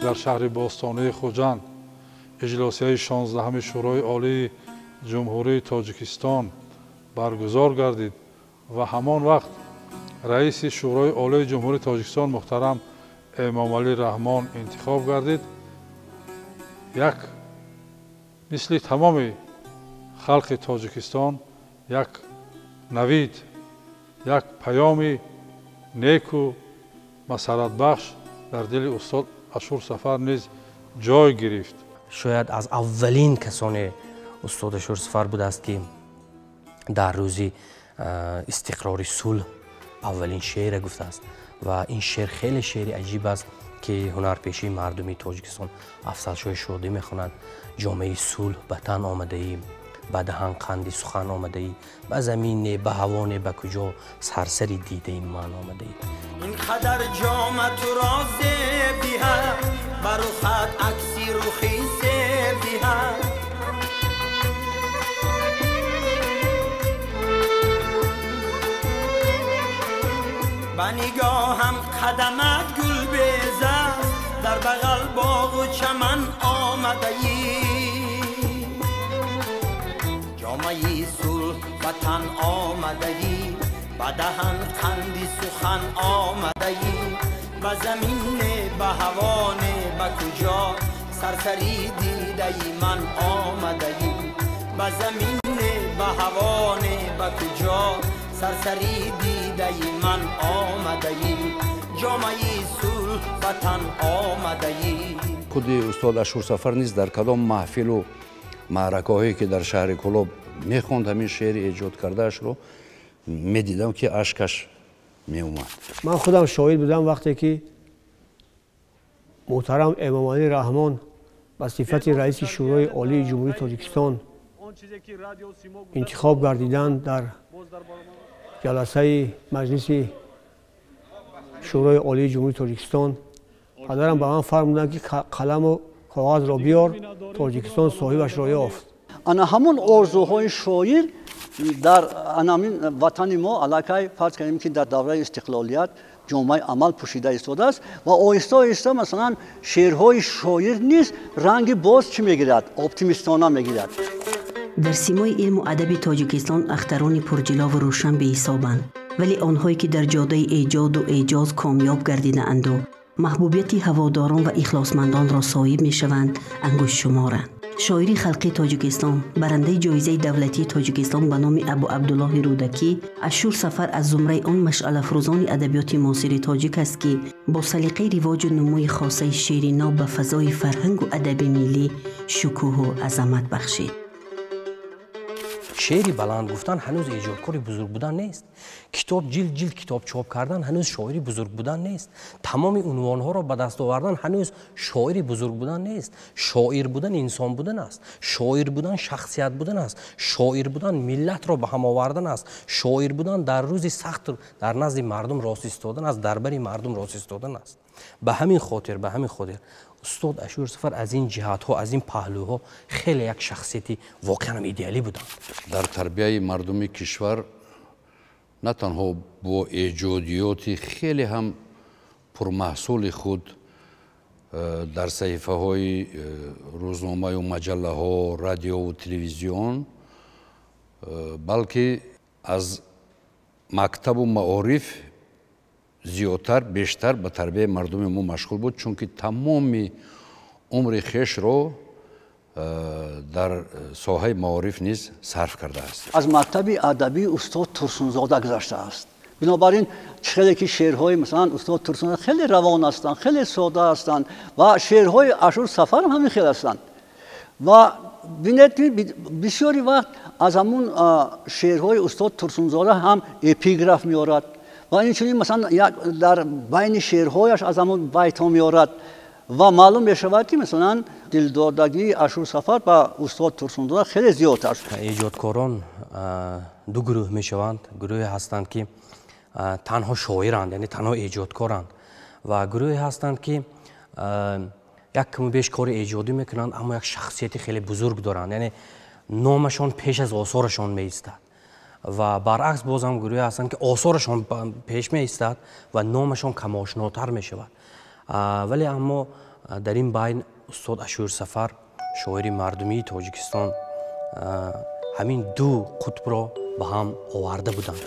Дар шаҳри бостонии Хуҷанд иҷлосияи 16-ми Шӯрои Олии Ҷумҳурии Тоҷикистон баргузор гардид ва ҳамон вақт раиси Шӯрои Олии Ҷумҳурии Тоҷикистон муҳтарам Эмомалӣ Раҳмон интихоб гардид. Як мисли тамоми халқи Тоҷикистон як навид, як паёми неку масаратбахш дар дили устод Ашур Сафар низ ҷой гирифт. Шояд аз аввалин касоне устод Ашур Сафар будааст, ки дар рӯзи истиқрори сулҳ аввалин шеъре гуфтааст ва ин шеър хеле шеъри аҷиб аст, ки ҳунарпешии мардумии Тоҷикистон Афзалшоҳи Шодӣ мехонад. Ҷомеи сулҳ ба тан омадаӣ, ба даҳан қанди сухан омадаӣ, ба замин не, ба ҳаво не, ба куҷо сарсари дидаи ман омадаӣ. Ин қадар ҷома туро зеб диҳад, ба рухат акси рухи зеб диҳад. Ба нигоҳам қадамат гул безад, дар бағал боғу чаман омадаӣ. Ҷомаи сулҳ ба тан омадаӣ, ба даҳан қанди сухан омадаӣ, ба замин не, ба ҳаво не, ба куҷо сарсари дидаи ман омадаӣ. Ба замин не, ба ҳаво не, ба куҷо сарсари дидаи ман омадаӣ. Ҷомаи сулҳ ба тан омадаӣ. Худи устод Ашур Сафар низ дар кадом маҳфилу маъракаҳое ки дар шаҳри Кӯлоб мехонд, ҳамин шеъри эҷод кардаашро медидам, ки ашкаш меомад. Ман худам шоҳид будам вақте ки муҳтарам Эмомалӣ Раҳмон ба сифати раиси Шӯрои Олии Ҷумҳурии Тоҷикистон интихоб гардиданд, дар ҷаласаи Маҷлиси Шӯрои Олии Ҷумҳурии Тоҷикистон падарам ба ман фармуданд, ки қаламу коғазро биёр, Тоҷикистон соҳибашро ёфт. Ана ҳамон орзуҳои шоир дар анамин ватани мо аллакай, фарз кардем, ки дар давраи истиқлолият ҷомаи амал пӯшида истодааст ва оҳиста оҳиста масалан шеърҳои шоир низ ранги боз чӣ мегирад, оптимистона мегирад. Дар симои илму адаби Тоҷикистон ахтарони пурҷилову рӯшан беҳисобанд, вале онҳое ки дар ҷодаи эҷоду эъҷоз комёб гардидаанду маҳбубияти ҳаводорон ва ихлосмандонро соҳиб мешаванд, ангуштшуморанд. Шоири халқии Тоҷикистон, барандаи ҷоизаи давлатии Тоҷикистон ба номи Абу Абдуллоҳи Рӯдакӣ, Ашур Сафар аз зумраи он машъалафрӯзони адабиёти муосири тоҷик аст, ки бо салиқаи ривоҷу нумӯи хосаи шеъри ноб ба фазои фарҳангу адаби миллӣ шукӯҳу азамат бахшид. Шеъри баланд гуфтан ҳанӯз эҷодкори бузург будан нест. Китоб ҷилд ҷилд китоб чоп кардан ҳанӯз шоири бузург будан нест. Тамоми унвонҳоро ба даст овардан ҳанӯз шоири бузург будан нест. Шоир будан инсон будан аст. Шоир будан шахсият будан аст. Шоир будан миллатро ба ҳам овардан аст. Шоир будан дар рӯзи сахт дар назди мардум рост истодан аст, дар бари мардум рост истодан аст. Ба ҳамин хотир, ба ҳамин хотир устод Ашур Сафар аз ин ҷиҳатҳо, аз ин паҳлӯҳо хеле як шахсияти воқеан идеалӣ буданд. Дар тарбияи мардуми кишвар на танҳо бо эҷодиёти хеле ҳам пурмаҳсули худ дар саҳифаҳои рӯзномаю маҷаллаҳо, радиову телевизион, балки аз мактабу маориф зиёдтар, бештар ба тарбияи мардуми мо машғул буд, чунки тамоми умри хешро дар соҳаи маориф низ сарф кардааст. Аз мактаби адабии устод Турсунзода гузаштааст. Бинобар ин хеле ки шеърҳои масалан устод Турсунзода хеле равон ҳастанд, хеле сода ҳастанд ва шеърҳои Ашур Сафар ҳам ҳамин хел ҳастанд. Ва бинед ки бисёри вақт аз ҳамун шеърҳои устод Турсунзода ҳам эпиграф меорад ва инчунин масалан дар байни шеърҳояш аз ҳамун байтҳо меорад ва маълум мешавад, ки масалан дилдодагии Ашур Сафар ба устод Турсунзода хеле зиёд аст. Эҷодкорон ду гурӯҳ мешаванд. Гурӯҳе ҳастанд, ки танҳо шоиранд, яъне танҳо эҷодкоранд, ва гурӯҳе ҳастанд, ки як каму беш кори эҷодӣ мекунанд, аммо як шахсияти хеле бузург доранд, яъне номашон пеш аз осорашон меистад. Ва баръакс боз ҳам гурӯҳе ҳастанд, ки осорашон пеш меистад ва номашон камошнотар мешавад. Вале аммо Дар ин байн устод Ашур Сафар, шоири мардумии Тоҷикистон, ҳамин ду қутбро ба ҳам оварда буданд.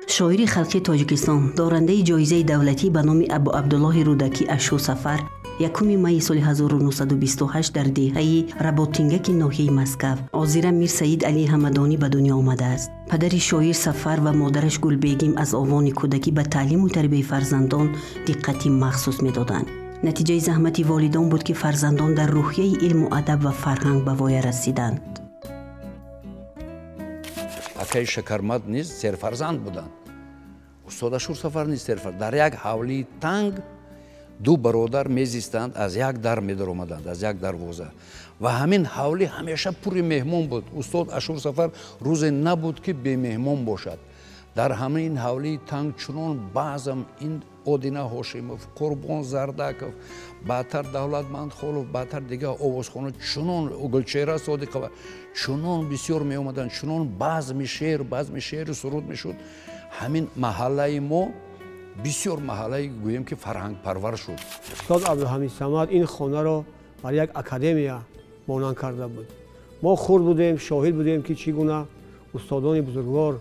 Шоири халқи Тоҷикистон, дорандаи ҷоизаи давлатӣ ба номи Абу Абдуллоҳи Рӯдакӣ Ашур Сафар 1 майи соли 1928 дар деҳаи Работингаки ноҳияи Маскав озира Мир Саид Али Ҳамадонӣ ба дунё омадааст. Падари шоир Сафар ва модараш Гулбегим аз овони кӯдакӣ ба таълиму тарбияи фарзандон диққати махсус медоданд. Натиҷаи заҳмати волидон буд, ки фарзандон дар рӯҳияи илму адаб ва фарҳанг ба воя расиданд. Акаи Шакармад низ серфарзанд буданд. Устод Ашур Сафар низ серфарзанд. Дар як ҳавлии танг ду бародар мезистанд, аз як дар медаромаданд, аз як дарвоза. Ва ҳамин ҳавлӣ ҳамеша пури меҳмон буд. Устод Ашур Сафар рӯзе набуд, ки бемеҳмон бошад. Дар ҳамин ҳавлии танг чунон баъзам ин Одина Ҳошимов, Қурбон Зардаков, баъдтар Давлатмандхолов, баъдтар дигар овозхона, чунон Гулчеҳра Содиқова, чунон бисёр меомаданд, чунон базми шеър, базми шеъру суруд мешуд. Ҳамин маҳаллаи мо бисёр маҳаллаи гӯем ки фарҳангпарвар шуд. Устод Абдулҳамид Самад ин хонаро бар як академия монанд карда буд. Мо хурд будем, шоҳид будем, ки чӣ гуна устодони бузургвор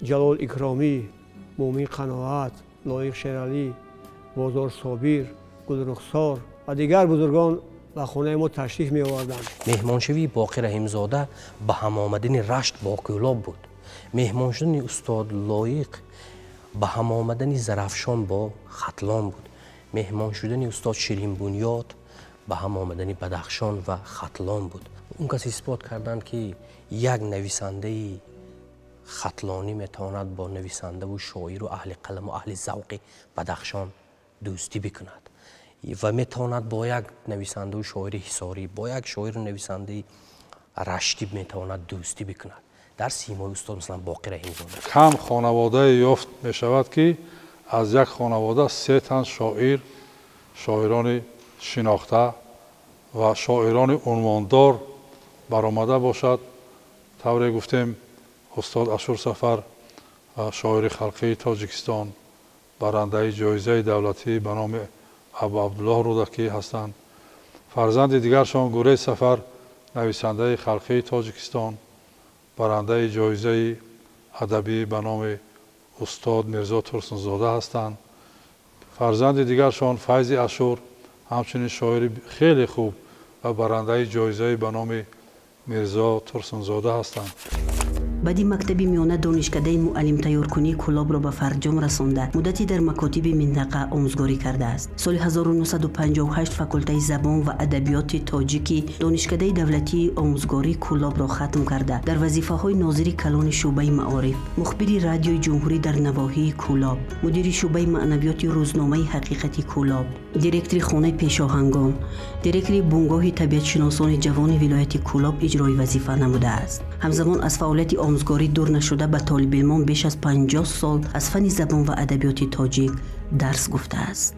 Ҷалол Икромӣ, Муъмин Қаноат, Лоиқ Шералӣ, Бозор Собир, Гулрухсор ва дигар бузургон ба хонаи мо ташриф меоварданд. Меҳмоншавии Боқир Раҳимзода ба ҳамомадани Рашт бо Кӯлоб буд. Меҳмон шудани устод Лоиқ ба ҳам омадани Зарафшон бо Хатлон буд. Меҳмон шудани устод Ширинбунёд ба ҳам омадани Бадахшон ва Хатлон буд. Он кас исбот карданд, ки як нависандаи хатлонӣ метавонад бо нависандаву шоиру аҳли қаламу аҳли завқи Бадахшон дӯстӣ бикунад ва метавонад бо як нависандаву шоири ҳисорӣ, бо як шоиру нависандаи раштӣ метавонад дӯстӣ бикунад. Дар симои устод масалан Боқир Раҳимзода кам хонаводае ёфт мешавад, ки аз як хонавода се тан шоир, шоирони шинохта ва шоирони унвондор баромада бошад. Тавре гуфтем, устод Ашур Сафар, шоири халқии Тоҷикистон, барандаи ҷоизаи давлатӣ ба номи Абу Абдуллоҳ Рӯдакӣ ҳастанд. Фарзанди дигаршон Гурей Сафар, нависандаи халқии Тоҷикистон, барандаи ҷоизаи адабӣ ба номи устод Мирзо Турсунзода ҳастанд. Фарзанди дигаршон Файзи Ашур, ҳамчунин шоири хеле хуб ва барандаи ҷоизаи ба номи Мирзо Турсунзода ҳастанд. Баъди мактаби миёна донишкадаи муаллимтайёркунии Кӯлобро ба фарҷом расонда, муддате дар макотиби минтақа омӯзгорӣ кардааст. Соли 1958 факултаи забон ва адабиёти тоҷики донишкадаи давлатии омӯзгории Кӯлобро хатм карда, дар вазифаҳои нозири калони шӯъбаи маориф, мухбири радиои ҷумҳурӣ дар навоҳии Кӯлоб, мудири шӯъбаи маънавиёти рӯзномаи ҳақиқати Кӯлоб, директори хонаи пешоҳангон, директори бунгоҳи табиатшиносони ҷавони вилояти Кӯлоб иҷрои вазифа намудааст. Ҳамзамон аз фаъолияти омӯзгорӣ дур нашуда, ба толибилмон беш аз 50 сол аз фанни забон ва адабиёти тоҷик дарс гуфтааст.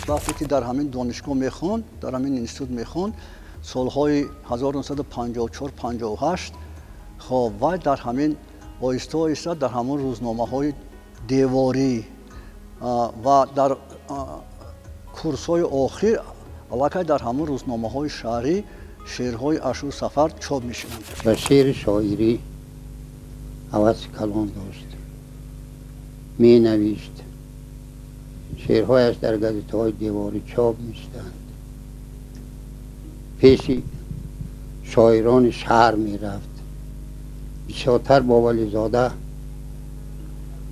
Вақте ки дар ҳамин донишгоҳ мехонд, дар ҳамин институт мехонд, солҳои 1954-58, хоб вай дар ҳамин оҳиста оҳиста дар ҳамон рӯзномаҳои деворӣ ва дар курсҳои охир аллакай дар ҳамон рӯзномаҳои шаҳрӣ шеърҳои Ашур Сафар чоп мешуданд. Ба шеъри шоирӣ ҳаваси калон дошт, менавишт. Шеърҳояш дар газетаҳои деворӣ чоп мешуданд. Пеши шоирони шаҳр мерафт. Бисёртар бо Вализода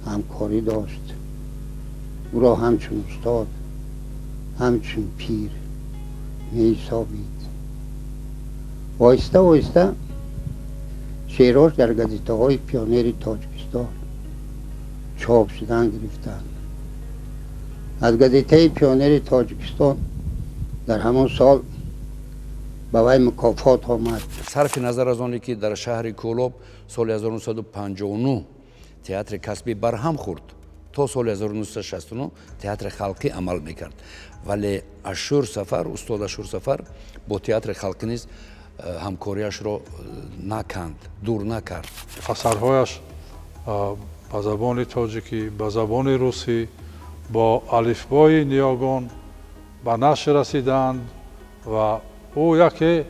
ҳамкорӣ дошт. Ӯро ҳамчун устод, ҳамчун пир меҳисобид. Оҳиста оҳиста шеърҳош дар газетаҳои пионери Тоҷикистон чоп шудан гирифтанд. Аз газетаи пионери Тоҷикистон дар ҳамон сол ба вай мукофот омад. Сарфи назар аз оне ки дар шаҳри Кӯлоб соли 1959 театри касбӣ барҳам хӯрд, то соли 1969 театри халқӣ амал мекард. Вале Ашур Сафар, устод Ашур Сафар бо театри халқӣ низ ҳамкориашро наканд, дур накард. Асарҳояш ба забони тоҷикӣ, ба забони русӣ, бо алифбои ниёгон Ба нашр расиданд ва ӯ яке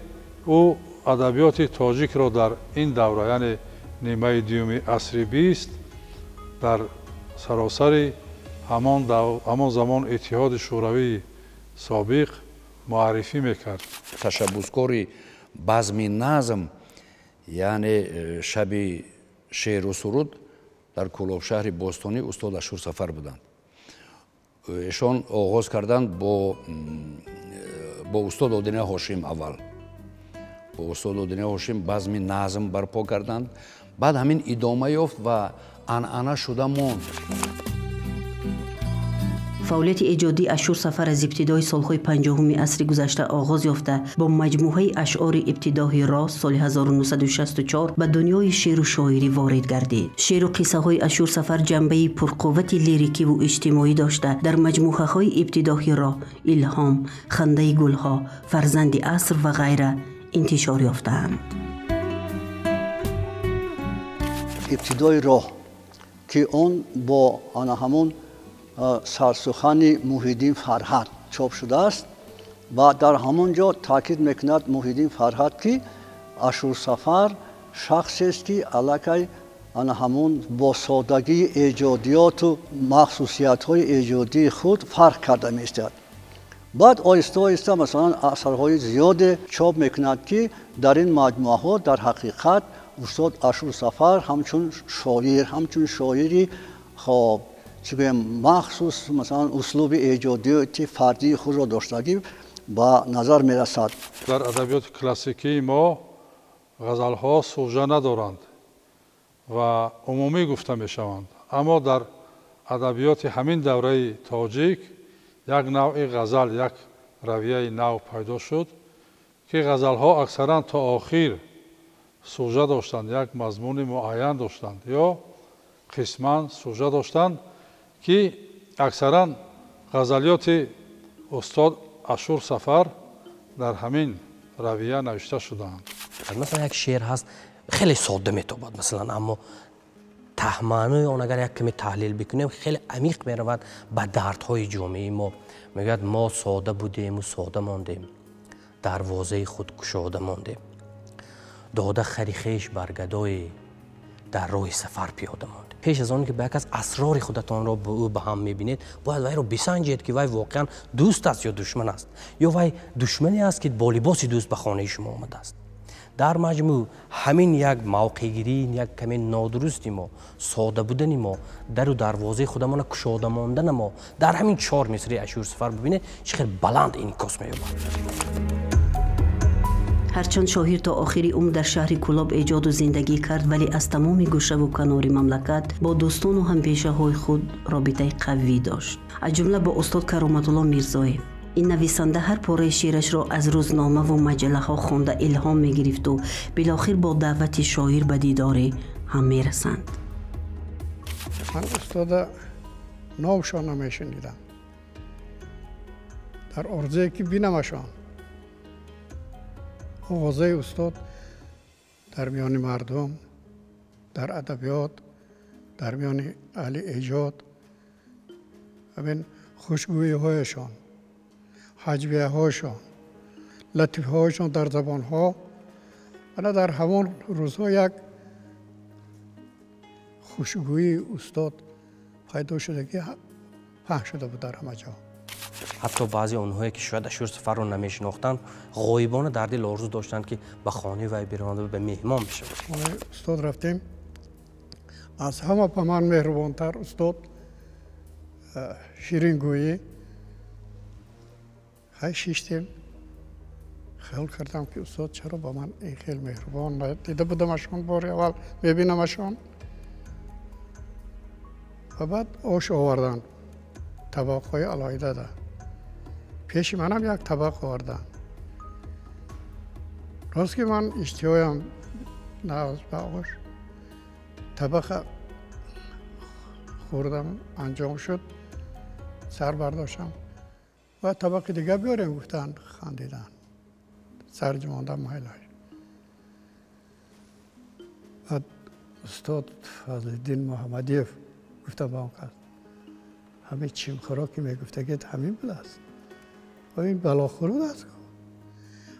ӯ адабиёти тоҷикро дар ин давра, яъне нимаи дуюми асри бист, дар саросари ҳамон замон Иттиҳоди Шӯравии собиқ муаррифӣ мекард. Ташаббускори базми назм, яъне шаби шеъру суруд дар Кӯлобшаҳри бостонӣ устод Ашур Сафар буданд. Эшон оғоз карданд бо устод Одина Ҳошим аввал. Бо устод Одина Ҳошим базми назм барпо карданд. Баъд ҳамин идома ёфт ва анъана шуда монд. Фаъолияти эҷодии Ашур Сафар аз ибтидои солҳои 50-уми асри гузашта оғоз ёфта, бо маҷмӯаи ашъори Ибтидоҳи рост соли 1964 ба дунёи шеъру шоирӣ ворид гардид. Шеъру қиссаҳои Ашур Сафар ҷанбаи пурқуввати лирикиву иҷтимоӣ дошта, дар маҷмӯаҳои Ибтидоҳи роҳ, Илҳом, Хандаи гулҳо, Фарзанди аср ва ғайра интишор ёфтаанд. Ибтидои роҳ, ки он бо ана ҳамон сарсухани Муҳиддин Фарҳад чоп шудааст ва дар ҳамон ҷо таъкид мекунад Муҳиддин Фарҳад, ки Ашур Сафар шахсест, ки аллакай ана ҳамон бо содагии эҷодиёту махсусиятҳои эҷодии худ фарқ карда меистад. Баъд оҳиста оҳиста масалан асарҳои зиёде чоп мекунад, ки дар ин маҷмӯаҳо дар ҳақиқат устод Ашур Сафар ҳамчун шоир, ҳамчун шоири хоб чӣ гӯем, махсус масалан услуби эҷодиёти фардии худро доштагӣ ба назар мерасад. Дар адабиёти классикии мо ғазалҳо сужа надоранд ва умумӣ гуфта мешаванд, аммо дар адабиёти ҳамин давраи тоҷик як навъи ғазал, як равияи нав пайдо шуд, ки ғазалҳо аксаран то охир сужа доштанд, як мазмуни муайян доштанд ё қисман сужа доштанд, ки аксаран ғазалиёти устод Ашур Сафар дар ҳамин равия навишта шудаанд. Масалан, як шеър ҳаст, хеле содда метобад, масалан, аммо таҳмаънои он агар як каме таҳлил бикунем, хеле амиқ меравад ба дардҳои ҷомеаи мо. Мегӯяд: мо сода будему сода мондем, дарвозаи худ кушода мондем, дода хари хеш бар гадое, дар роҳи сафар пиёда мондем. Пеш аз он ки ба як аз асрори худатонро ба ӯ ба ҳам мебинед, бояд вайро бисанҷед, ки вай воқеан дӯст аст ё душман аст, ё вай душмане аст, ки бо либоси дӯст ба хонаи шумо омадааст. Дар маҷмӯъ ҳамин як мавқеъгирӣ, як каме нодурусти мо, сода будани мо, дару дарвозаи худамона кушода мондана мо дар ҳамин чор мисраи Ашур Сафар бибинед, чӣ хел баланд инъикос меёбад. Ҳарчанд шоҳир то охири умр дар шаҳри Кӯлоб эҷоду зиндагӣ кард, вале аз тамоми гӯшаву канори мамлакат бо дӯстону ҳампешаҳои худ робитаи қавӣ дошт, аз ҷумла бо устод Кароматулло Мирзоев. Ин нависанда ҳар пораи шеърашро аз рӯзномаву маҷаллаҳо хонда илҳом мегирифту билохир бо даъвати шоир ба дидоре ҳам мерасанд. Ман устода номшон намешунидам, дар орзуе ки бинамашон. Овозаи устод дар миёни мардум, дар адабиёт, дар миёни аҳли эҷод, ҳамин хушгӯиҳояшон, ҳаҷвияҳояшон, латифаҳояшон дар забонҳо, ана дар ҳамон рӯзҳо як хушгӯии устод пайдо шуда, ки паҳн шуда буд дар ҳама ҷо. Ҳатто баъзе онҳое, ки шояд Ашур Сафарро намешинохтанд, ғоибона дар дил орзу доштанд, ки ба хонаи вай бираванд ва ба меҳмон бишаванд. Хонаи устод рафтем, аз ҳама ба ман меҳрубонтар устод, ширингӯӣ. Хай шиштем, хаёл кардам, ки устод чаро ба ман ин хел меҳрубон, дида будамашон бори аввал мебинамашон. Ва баъд ош оварданд, табақҳои алоҳидада. Пеши манам як табақ оварданд. Рост ки ман иштиҳоям нағз ба ош, табақа хӯрдам, анҷом шуд, сар бардоштам ва табақи дигар биёрем гуфтанд, хандиданд. Сар ҷумондам майлаш. Баъд устод Фазлиддин Муҳаммадиев гуфтам ба он кас: ҳамин чимхӯроки мегуфтагед ҳамин будааст? Ин балохуруд аст.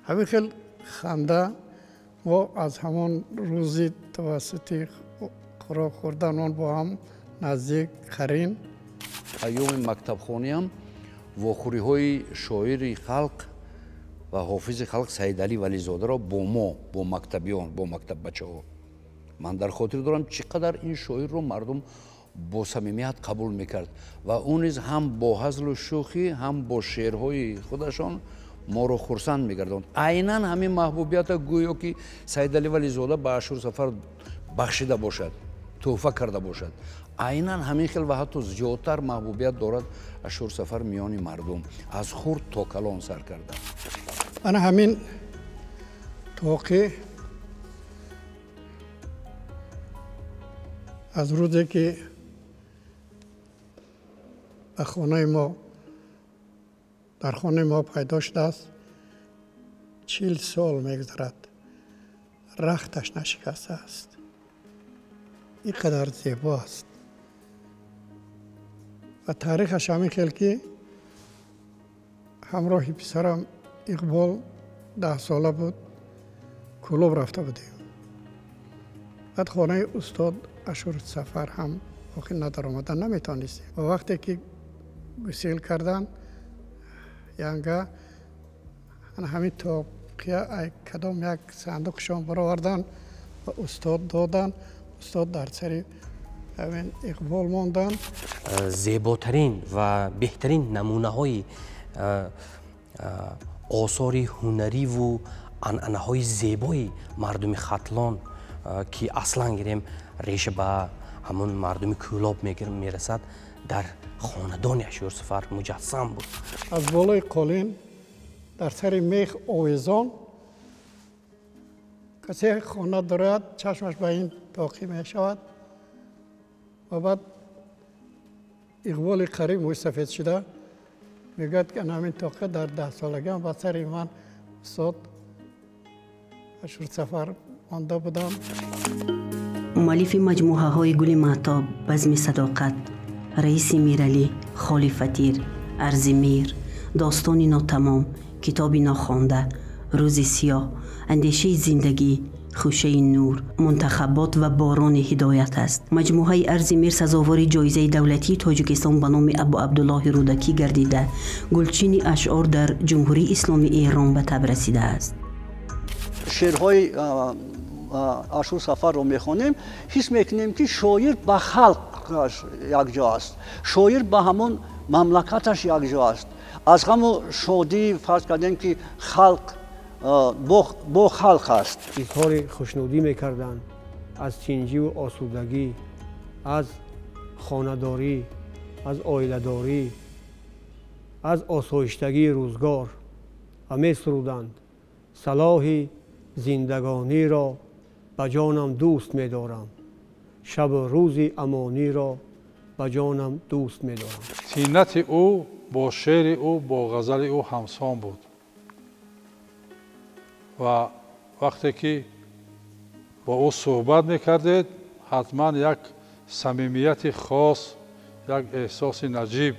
Ҳамин хел ханда мо аз ҳамон рӯзи тавассути хӯрок хӯрдан он бо ҳам наздик қарин. Айёми мактабхониам вохӯриҳои шоири халқ ва ҳофизи халқ Саидалӣ Вализодаро бо мо, бо мактабиён, бо мактаббачаҳо. Ман дар хотир дорам чӣ қадар ин шоирро мардум бо самимият қабул мекард ва ӯ низ ҳам бо ҳазлу шӯхӣ, ҳам бо шеърҳои худашон моро хурсанд мегардонд. Айнан ҳамин маҳбубията гӯё ки Саидалӣ Вализода ба Ашурсафар бахшида бошад, тӯҳфа карда бошад. Айнан ҳамин хел ва ҳатто зиёдтар маҳбубият дорад Ашурсафар миёни мардум, аз хурд то калон сар карда. Ана ҳамин тоқӣ аз рӯзе ки ба хонаи мо, дар хонаи мо пайдо шудааст, 40 сол мегузарад, рахташ нашикастааст. Ин қадар зебо аст ва таърихаш ҳамин хел ки ҳамроҳи писарам Иқбол 10 сола буд, клуб рафта будем. Баъд хонаи устод Ашурсафар ҳам охир надаромадан наметавонистем. Ва вақте ки гусел кардан, янга ҳамин тоқия кадом як сандуқшон баровардан ва устод додан. Устод дар сари ҳамин Иқбол мондан. Зеботарин ва беҳтарин намунаҳои осори ҳунариву анъанаҳои зебои мардуми Хатлон, ки аслан гирем реша ба ҳамон мардуми Кӯлоб мерасад, дар хонадони Ашурсафар муҷассам буд. Аз болои қолин дар сари мех овезон касе хона дорад, чашмаш ба ин тоқӣ мешавад ва баъд Иқболи қариб мӯйсафед шуда мегӯяд ки ҳамин тоқӣ дар 10 солагиам ба сари ман устод Ашурсафар монда будам. Муаллифи маҷмӯаҳои Гули Маҳтоб, Базми садоқат, Раиси Миралӣ, Холи Фатир, Арзи Мир, Достони нотамом, Китоби нохонда, Рӯзи сиёҳ, Андешаи зиндагӣ, Хушаи нур, Мунтахабот ва Борони ҳидоят аст. Маҷмӯаи Арзи Мир сазовори ҷоизаи давлатии Тоҷикистон ба номи Абу Абдуллоҳи Рӯдакӣ гардида, гулчини ашъор дар Ҷумҳурии Исломии Эрон ба таб расидааст. Шеърҳои Ашурсафарро мехонем, ҳис мекунем ки шоир ба халқаш якҷо аст, шоир ба ҳамон мамлакаташ якҷо аст. Аз ғаму шодӣ фарз кардем ки халқ бо халқ аст. Изҳори хушнудӣ мекарданд аз тинҷиву осудагӣ, аз хонадорӣ, аз оиладорӣ, аз осоиштагии рӯзгор ва месуруданд: салоҳи зиндагониро ба ҷонам дӯст медорам, шабу рӯзи амониро ба ҷонам дӯст медорам. Тинати ӯ бо шеъри ӯ, бо ғазали ӯ ҳамсон буд ва вақте ки бо ӯ суҳбат мекардед, ҳатман як самимияти хос, як эҳсоси наҷиб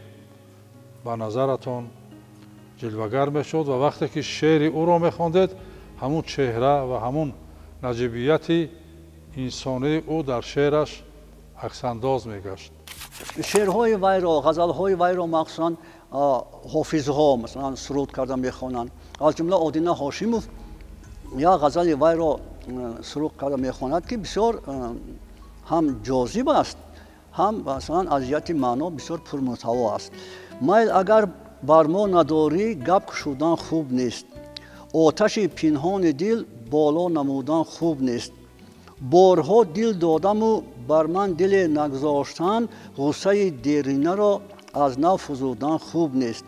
ба назаратон ҷилвагар мешуд ва вақте ки шеъри ӯро мехондед, ҳамун чеҳра ва ҳамун наҷибияти инсонии ӯ дар шеъраш аксандоз мегашт. Шеърҳои вайро, ғазалҳои вайро махсусан ҳофизҳо масалан суруд карда мехонанд. Аз ҷумла Одина Ҳошимов як ғазали вайро суруд карда мехонад, ки бисёр ҳам ҷозиб аст, ҳам масалан аз ҷиҳати маъно бисёр пурмуҳтаво аст. Майл агар бар мо надорӣ, гап кушудан хуб нест. Оташи пинҳони дил боло намудан хуб нест. Борҳо дил додаму бар ман диле нагузоштан, ғуссаи деринаро аз нав фузудан хуб нест.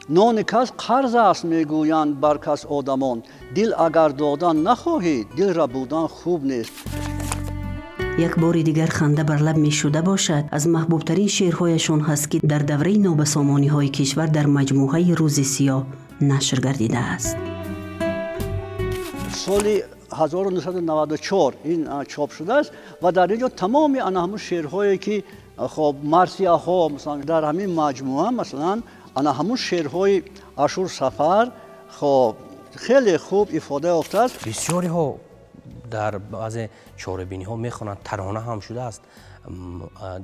Нони кас қарз аст, мегӯянд бар кас одамон, дил агар додан нахоҳӣ, дил рабудан хуб нест. Як бори дигар ханда бар лаб мешуда бошад, аз маҳбубтарин шеърҳояшон ҳаст, ки дар давраи нобасомониҳои кишвар дар маҷмӯаи Рӯзи сиёҳ нашр гардидааст. Соли 1994 ин чоп шудааст ва дар ин ҷо тамоми ана ҳамун шеърҳое ки хоб марсияҳо масалан дар ҳамин маҷмӯа масалан Ана ҳамун шеърҳои Ашур Сафар хоб хеле хуб ифода ёфтааст. Бисёриҳо дар баъзе чорабиниҳо мехонанд, тарона ҳам шудааст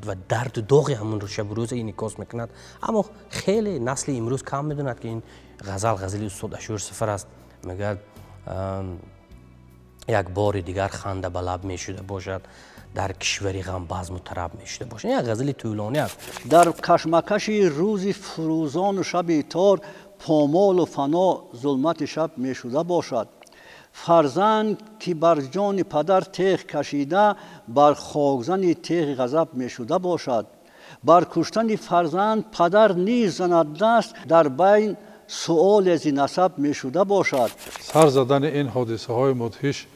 ва дарду доғи ҳамонро шабу рӯз инъикос мекунад. Аммо хеле насли имрӯз кам медонад, ки ин ғазал ғазали устод Ашур Сафар аст. Мегӯяд: як бори дигар ханда ба лаб мешуда бошад, дар кишвари ғам базму тараб мешуда бошад. Як ғазали тӯлонӣ аст. Дар кашмакаши рӯзи фурӯзону шаби тор, помолу фано зулмати шаб мешуда бошад. Фарзанд ки бар ҷони падар теғ кашида, бар хокзани теғи ғазаб мешуда бошад. Бар куштани фарзанд падар низ занад даст, дар байн суоле зи насаб мешуда бошад. Сар задани ин ҳодисаҳои мудҳиш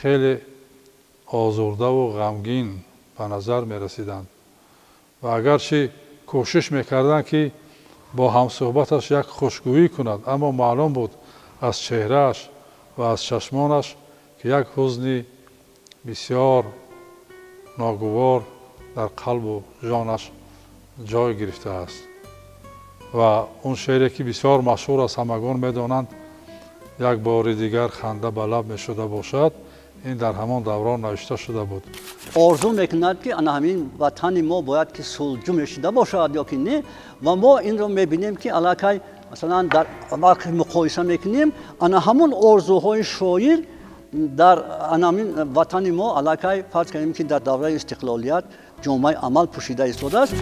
хеле озурдаву ғамгин ба назар мерасиданд ва агарчи кӯшиш мекарданд, ки бо ҳамсӯҳбаташ як хушгӯӣ кунад, аммо маълум буд аз чеҳрааш ва аз чашмонаш, ки як ҳузни бисёр ногувор дар қалбу ҷонаш ҷой гирифтааст. Ва он шеъре, ки бисёр машҳур аст, ҳамагон медонанд, як бори дигар ханда ба лаб мешуда бошад, ин дар ҳамон даврон навишта шуда буд. Орзу мекунад, ки ана ҳамин ватани мо бояд ки сулҳҷӯ мешуда бошад ё ки не. Ва мо инро мебинем, ки аллакай масалан дар вақт муқоиса мекунем, ана ҳамон орзуҳои шоир дар ана ҳамин ватани мо аллакай, фарз кунем, ки дар давраи истиқлолият ҷомаи амал пӯшида истодааст.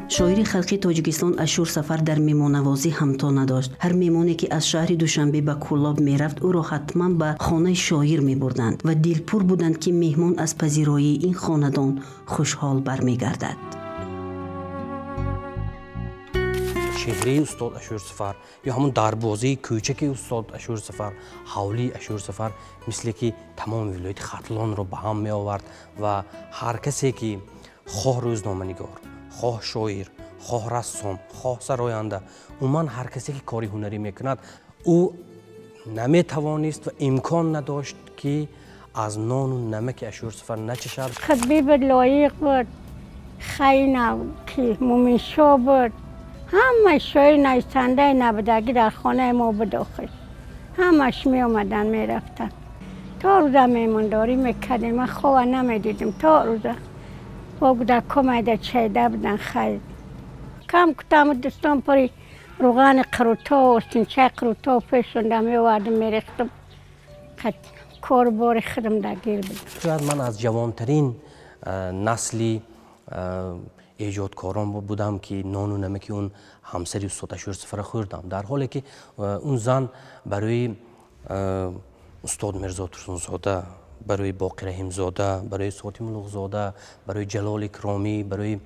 Шоири халқи Тоҷикистон Ашур Сафар дар меҳмоннавозӣ ҳамто надошт. Ҳар меҳмоне, ки аз шаҳри Душанбе ба Кӯлоб мерафт, ӯро ҳатман ба хонаи шоир мебурданд ва дилпур буданд, ки меҳмон аз пазироии ин хонадон хушҳол бармегардад. Чеҳраи устод Ашур Сафар ё ҳамон дарбозаи кӯчаки устод Ашур Сафар, ҳавлии Ашур Сафар, мисле ки тамоми вилояти Хатлонро ба ҳам меовард ва ҳар касе ки хоҳ рӯзноманигор, хоҳ шоир, хоҳ рассом, хоҳ сароянда, умуман ҳар касе ки кори ҳунарӣ мекунад, ӯ наметавонист ва имкон надошт, ки аз нону намаки Ашур Сафар начашад. Хатбӣ буд, лоиқ буд, хайна ки муминшо буд. Ҳама шоир нависандаи набудагӣ дар хонаи мо буд охир. Ҳамаш меомаданд, мерафтанд. То рӯза меҳмондорӣ мекардем, ман хова намедидим то рӯза. Бо кӯдакҳо майда чайда буданд, хайр. Кам кутаму дӯстон пури руғани қируто, остинчаи қируто пешонда меовардим, мерехтам. Кору бори худам дагир буд. Шояд ман аз ҷавонтарин насли эҷодкорон будам, ки нону намаки он ҳамсари устод Ашур Сафара хӯрдам, дар ҳоле ки он зан барои устод Мирзо Турсунзода, барои Боқир Раҳимзода, барои Сотим Улуғзода, барои Ҷалол Икромӣ, барои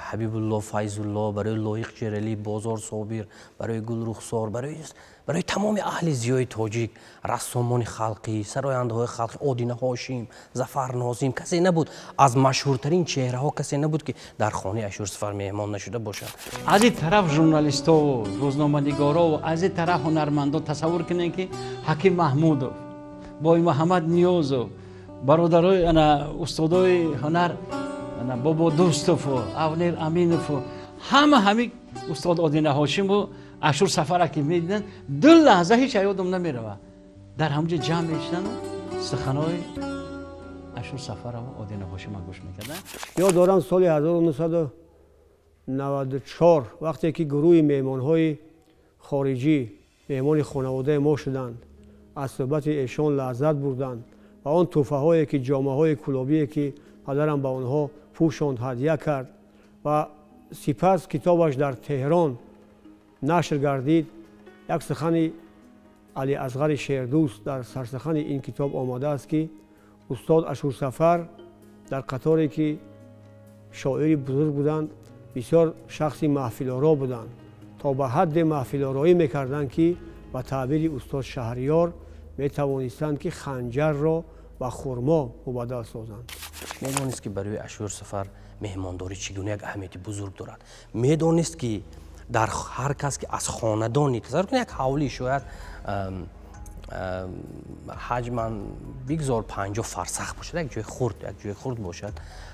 Ҳабибулло Файзулло, барои Лоиқ Ҷералӣ, Бозор Собир, барои Гулрухсор, барои тамоми аҳли зиёи тоҷик, рассомони халқӣ, сарояндаҳои халқӣ, Одина Ҳошим, Зафар Нозим, касе набуд, аз машҳуртарин чеҳраҳо касе набуд, ки дар хонаи Ашур Сафар меҳмон нашуда бошад. Аз ин тараф журналистову рӯзноманигорову, аз ин тараф ҳунармандо. Тасаввур кунед, ки Ҳаким Маҳмудов, Бой Муҳаммад Ниёзов, бародарои ана устодои ҳунар, ана Бобо Дӯстову Авнер Аминову ҳама ҳамин устод Одина Ҳошиму Ашур Сафара ки медиданд, ду лаҳза ҳеҷ ёдам намеравад, дар ҳамҷо ҷамъ мешидану суханои Ашур Сафараву Одина Ҳошима гӯш мекарданд. Ёд дорам, соли 1994, вақте ки гурӯҳи меҳмонҳои хориҷӣ меҳмони хонаводаи мо шуданд, аз суҳбати эшон лаззат бурданд ва он тӯҳфаҳое ки, ҷомаҳои кӯлобие ки падарам ба онҳо пӯшонд, ҳадя кард ва сипас китобаш дар Теҳрон нашр гардид. Як сухани Али Асғари Шердӯст дар сарсухани ин китоб омадааст, ки устод Ашурсафар дар қаторе ки шоири бузург буданд, бисёр шахси маҳфилоро буданд, то ба ҳадде маҳфилороӣ мекарданд, ки ба таъбири устод Шаҳриёр метавонистанд, ки ханҷарро ба хурмо мубаддал созанд. Медонист, ки барои Ашурсафар меҳмондорӣ чӣ гуна як аҳамияти бузург дорад. Медонист, ки дар ҳар кас ки аз хонадони, тасаввур кунед, як ҳавлӣ шояд ҳаҷман бигзор 50 фарсах бошад, як ҷои хурд бошад.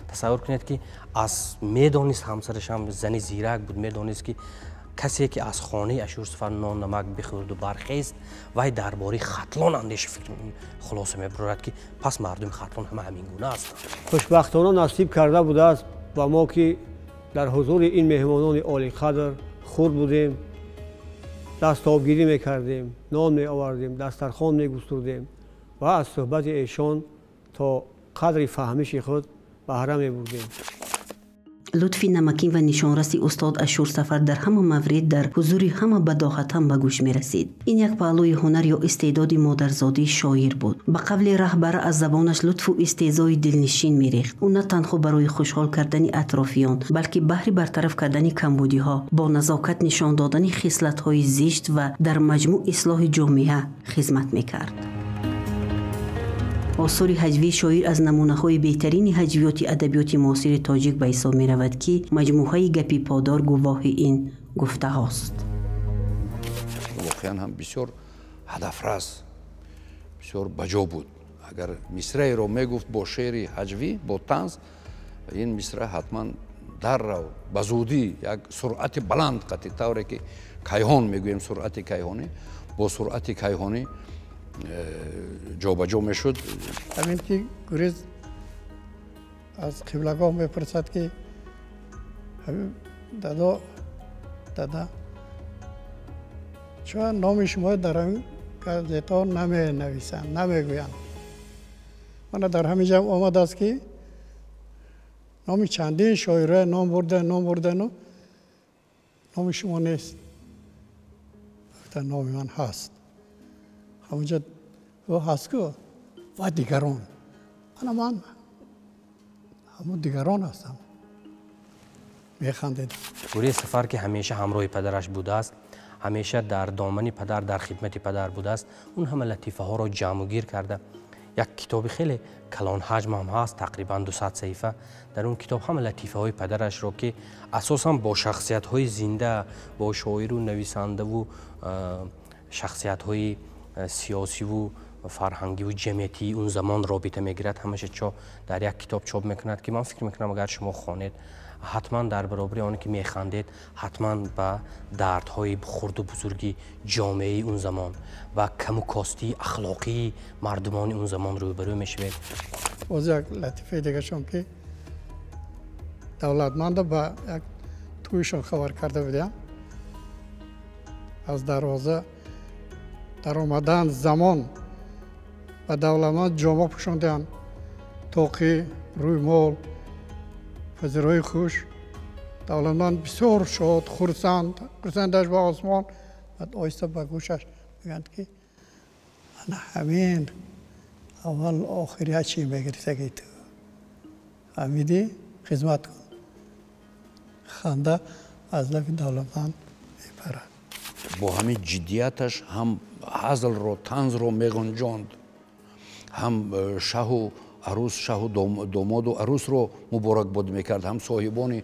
Тасаввур кунед, ки аз медонист, ҳамсарашам зани зирак буд, медонист, ки Касе ки аз хонаи Ашурсафар нон намак бихӯрду бархест, вай дар бораи Хатлон андеша фикр хулоса мебарорад, ки пас мардуми Хатлон ҳама ҳамин гуна ҳастанд. Хушбахтона насиб карда будааст ба мо, ки дар ҳузури ин меҳмонони олиқадр хурд будем, дастобгирӣ мекардем, нон меовардем, дастархон мегустурдем ва аз суҳбати эшон то қадри фаҳмиши худ баҳра мебурдем. Лутфи намакин ва нишонраси устод Ашурсафар дар ҳама маврид дар ҳузури ҳама бадоҳатан ба гӯш мерасид. Ин як паҳлӯи ҳунар ё истеъдоди модарзодии шоир буд. Ба қавли раҳбара, аз забонаш лутфу истеҳзои дилнишин мерехт. Ӯ на танҳо барои хушҳол кардани атрофиён, балки баҳри бартараф кардани камбудиҳо, бо назокат нишон додани хислатҳои зишт ва дар маҷмӯъ ислоҳи ҷомеа хизмат мекард. Осори ҳаҷвии шоир аз намунаҳои беҳтарини ҳаҷвиёти адабиёти муосири тоҷик ба ҳисоб меравад, ки маҷмӯаи гапи подор гувоҳи ин гуфтаҳост. Воқеан ҳам бисёр ҳадафрас, бисёр баҷо буд. Агар мисраеро мегуфт бо шеъри ҳаҷвӣ, бо танз, ин мисра ҳатман даррав ба зудӣ як суръати баланд, қатъи тавре ки кайҳон мегӯем, суръати кайҳонӣ, бо суръати кайҳонӣ ҷобаҷо мешуд. Ҳамин ки гурез аз қиблагоҳ мепурсад, ки дадо, дада, чун номи шумо дар ҳамин газетаҳо наменависанд, намегӯянд? Мана дар ҳамин ҷамъ омадааст, ки номи чандин шоирое ном бурда, ном бурдану номи шумо нест. Гуфта, номи ман ҳаст. Ҳамонҷо ҳаст ку ва дигарон. Ана ман ҳамон дигарон ҳастам. Механдед. Гурез Сафар, ки ҳамеша ҳамроҳи падараш будааст, ҳамеша дар домани падар, дар хидмати падар будааст, он ҳама латифаҳоро ҷамъгир карда як китоби хеле калонҳаҷм ҳам ҳаст, тақрибан 200 саҳифа. Дар он китоб ҳама латифаҳои падарашро, ки асосан бо шахсиятҳои зинда, бо шоиру нависандаву шахсиятҳои сиёсиву фарҳангиву ҷамъиятии он замон робита мегирад, ҳамаша чо дар як китоб чоп мекунад, ки ман фикр мекунам, агар шумо хонед, ҳатман дар баробари оне ки механдед, ҳатман ба дардҳои хурду бузурги ҷомеаи он замон ва каму костии ахлоқии мардумони он замон рӯбарӯ мешавед. Боз як латифаи дигашон, ки давлатманда ба як тӯйшон хабар карда будям. Аз дарвоза даромадан замон ба давлатманд ҷома пӯшонданд, тоқӣ, рӯймол, пазирои хуш. Давлатманд бисёр шод, хурсанд, хурсандаш ба осмон. Баъд оҳиста ба гӯшаш мегӯянд, ки ана ҳамин аввал охирия чӣ мегирифтаги ту фаҳмидӣ, хизмат кун. Ханда аз лаби давлатманд мепарад. Бо ҳамин ҷиддияташ ҳам ҳазлро, танзро меғунҷонд, ҳам шаҳу арӯс, шаҳу домоду арӯсро муборакбод мекард, ҳам соҳибони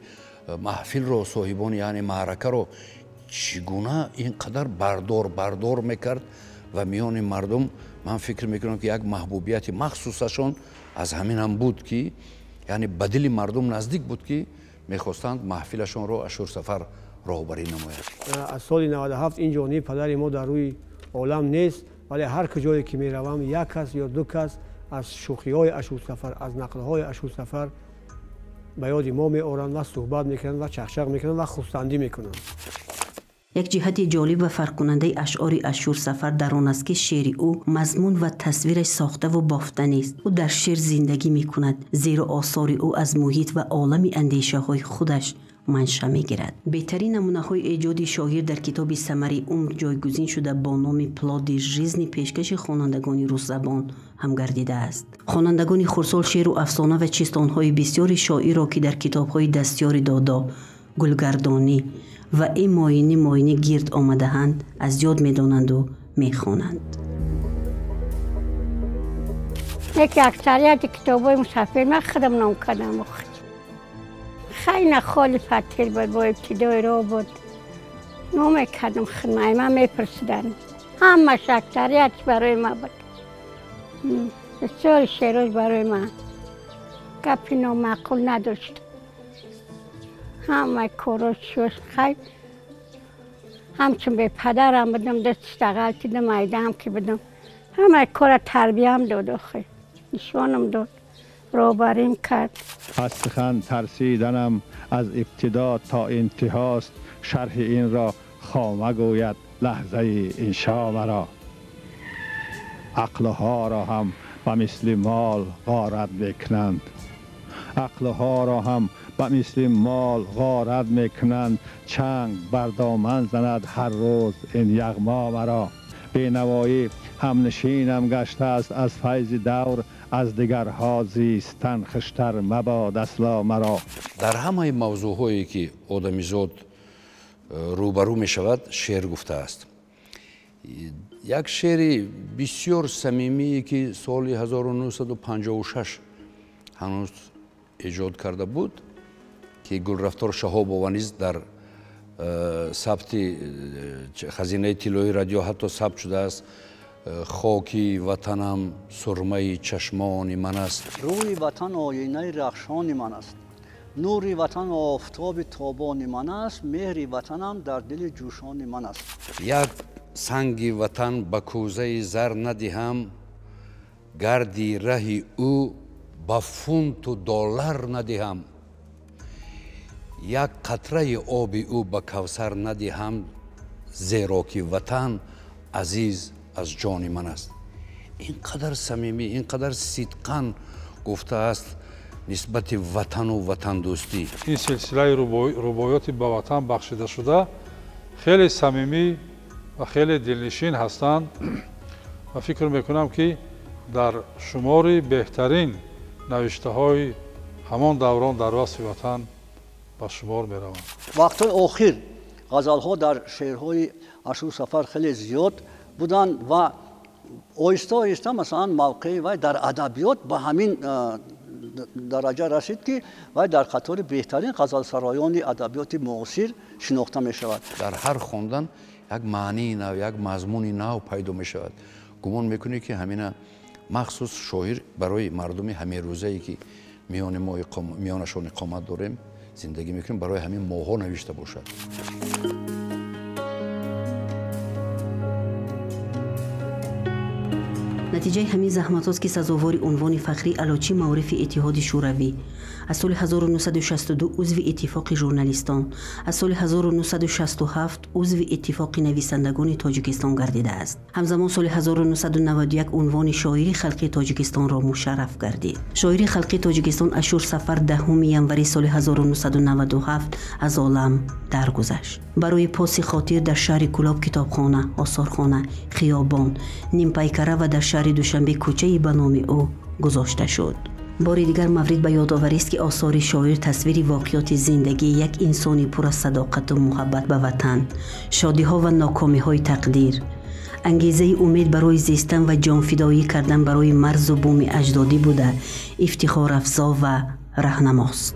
маҳфилро, соҳибони яъне маъракаро чӣ гуна ин қадар бардор мекард ва миёни мардум ман фикр мекунам, ки як маҳбубияти махсусашон аз ҳамин ҳам буд, ки яъне ба дили мардум наздик буд, ки мехостанд маҳфилашонро Ашурсафар роҳбарӣ намояд. Аз соли 97 ин ҷониби падари мо дар рӯи олам нест, вале ҳар куҷое ки меравам, як кас ё ду кас аз шӯхиҳои Ашурсафар, аз нақлҳои Ашурсафар ба ёди мо меоранд ва суҳбат мекунанд ва чақчақ мекунанд ва хурсандӣ мекунанд. Як ҷиҳати ҷолиб ва фарқкунандаи ашъори Ашурсафар дар он аст, ки шеъри ӯ мазмун ва тасвираш сохтаву бофта нест. Ӯ дар шеър зиндагӣ мекунад, зеро осори ӯ аз муҳит ва олами андешаҳои худаш манша мегирад. Беҳтарин намунаҳои эҷоди шоир дар китоби Самари умр ҷойгузин шуда бо номи Плоди жизни пешкаши хонандагони русзабон ҳам гардидааст. Хонандагони хурдсол шеъру афсона ва чистонҳои бисёри шоирро, ки дар китобҳои Дастёри додо, Гулгардонӣ ва Э моинӣ моинӣ гирд омадаанд, аз ёд медонанду мехонанд. Яке аксарияти китобҳои мусафир ман худам ном кардам. Хеле холи фатир буд, бо ибтидои роҳ буд. Номекардам худам, ман мепурсиданд. Ҳамаш аксариятш барои ман буд. Бисёри шеърош барои ман. Гапи номаъқул надошт. Ҳамаи корош шош хай Ҳамчун бепадарам будам, дасташ ғалтидам, айдаам ки будам. Ҳамаи кора тарбиям дод, охи. Нишонам дод, роҳбарим кард. Аз сухан тарсиданам аз ибтидо то интиҳост, шарҳи инро хома гӯяд лаҳзаи иншо маро. Ақлҳоро ҳам ба мисли мол ғорат мекунанд. Ақлҳоро ҳам ба мисли мол ғорат мекунанд. Чанг бар доман занад ҳар рӯз ин яғмо маро. Бенавоӣ ҳамнишинам гаштааст аз файзи давр, аз дигарҳо зистан хуштар мабод асло маро. Дар ҳамаи мавзӯъҳое ки одамизод рӯбарӯ мешавад, шеър гуфтааст. Як шеъри бисёр самимие ки соли 1956 ҳанӯз эҷод карда буд, ки Гулрафтор Шаҳобова низ дар сабти хазинаи тиллои радио ҳатто сабт шудааст. Хоки ватанам сурмаи чашмони ман аст. Рӯи ватан оинаи рахшони ман аст. Нури ватан офтоби тобони ман аст. Меҳри ватанам дар дили ҷӯшони ман аст. Як санги ватан ба кӯзаи зар надиҳам, гарди раҳи ӯ ба фунту доллар надиҳам. Як қатраи оби ӯ ба кавсар надиҳам, зеро ки ватан азиз аз ҷони ман аст. Ин қадар самимӣ, ин қадар сидқан гуфтааст нисбати ватану ватандӯстӣ. Ин силсилаи рубоёти ба ватан бахшида шуда хеле самимӣ ва хеле дилнишин ҳастанд ва фикр мекунам ки дар шумори беҳтарин навиштаҳои ҳамон даврон дар васфи ватан ба шумор мераванд. Вақтҳои охир ғазалҳо дар шеърҳои Ашур Сафар хеле зиёд буданд ва оҳиста оҳиста масалан мавқеи вай дар адабиёт ба ҳамин дараҷа расид ки вай дар қатори беҳтарин ғазалсароёни адабиёти муосир шинохта мешавад. Дар ҳар хондан як маънии нав, як мазмуни нав пайдо мешавад. Гумон мекунӣ ки ҳамина махсус шоир барои мардуми ҳамерӯзае ки миёни мо миёнашон иқомат дорем, зиндагӣ мекунем, барои ҳамин моҳҳо навишта бошад. Натиҷаи ҳамин заҳматҳост ки сазовори унвони фахрии аълочии маорифи Иттиҳоди Шӯравӣ, аз соли 1962 узви Иттифоқи журналистон, аз соли 1967 узви Иттифоқи нависандагони Тоҷикистон гардидааст. Ҳамзамон соли 1991 унвони шоири халқи Тоҷикистонро мушарраф гардид. Шоири халқи Тоҷикистон Ашур Сафар 10 январи соли 1997 аз олам даргузашт. Барои поси хотир дар шаҳри Кӯлоб китобхона, осорхона, хиёбон, нимпайкара ва дар шаҳри Душанбе кӯчае ба номи ӯ гузошта шуд. Бори дигар маврид ба ёдоварист ки осори шоир тасвири воқеоти зиндагии як инсони пур аз садоқату муҳаббат ба ватан, шодиҳо ва нокомиҳои тақдир, ангезаи умед барои зистан ва ҷонфидоӣ кардан барои марзу буми аҷдодӣ буда, ифтихорафзо ва раҳнамост.